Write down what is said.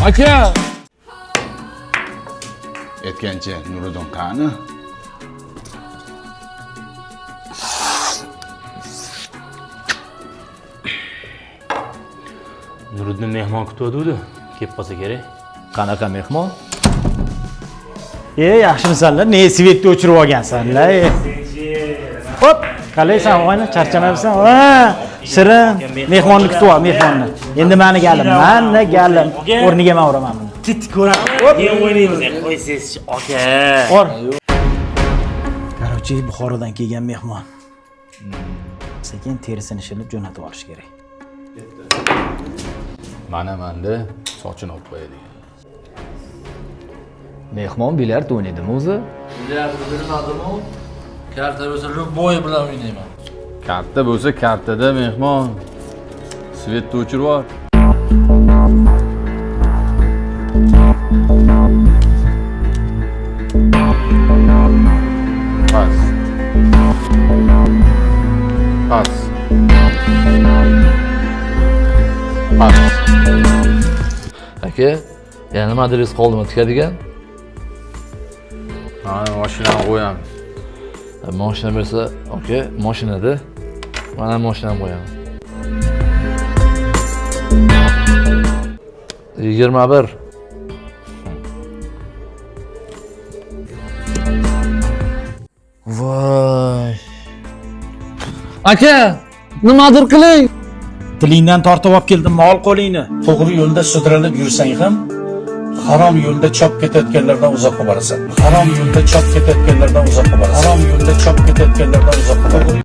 Aka! Aytgancha, Nuriddin qani? Nuriddin mehmon kutuvdi, kelib qolsa kerak. Qanaqa mehmon? E, yaxshimisanlar? Ne svetni o'chirib olgansanlar? E. Hop, qalaysan og'ayni? Charchamayapsan? Ha, shirin. Mehmonni kutib ol, mehmonni. Endi mani galim, mani galim. O'rniga men uraman buni. Ketdik ko'ramiz. Keyin o'ynaymiz. Qo'ysiz aka. Or. Короче, Buxorodan kelgan mehmon. Sekin terisini shilib jo'natib olish kerak. Mana manda sochini olib qo'yadigan. Mehmon bilyard o'ynaydimi o'zi? Bilyard bilmadimi? Karta bo'lsa любой bilan o'ynayman. Karta bo'lsa kartada mehmon. Svetni o'chirib yubor. Pas. Pas. Pas. Aka, yana nima adres qoldimi tikadigan? Mana mashinani qo'yamiz. Mashina bo'lsa, aka, mashinada. Mana mashinani qo'yaman. 21. Voy. Aka, nimadir qiling. Tilingdan tortib olib keldim, ol qo'lingni. To'g'ri yo'lda sudralib yursang ham, harom yo'lda chop ketayotganlardan uzoqqa borasan. Harom yo'lda chop ketayotganlardan uzoqqa borasan. Harom yo'lda chop ketayotganlardan uzoqqa borasan.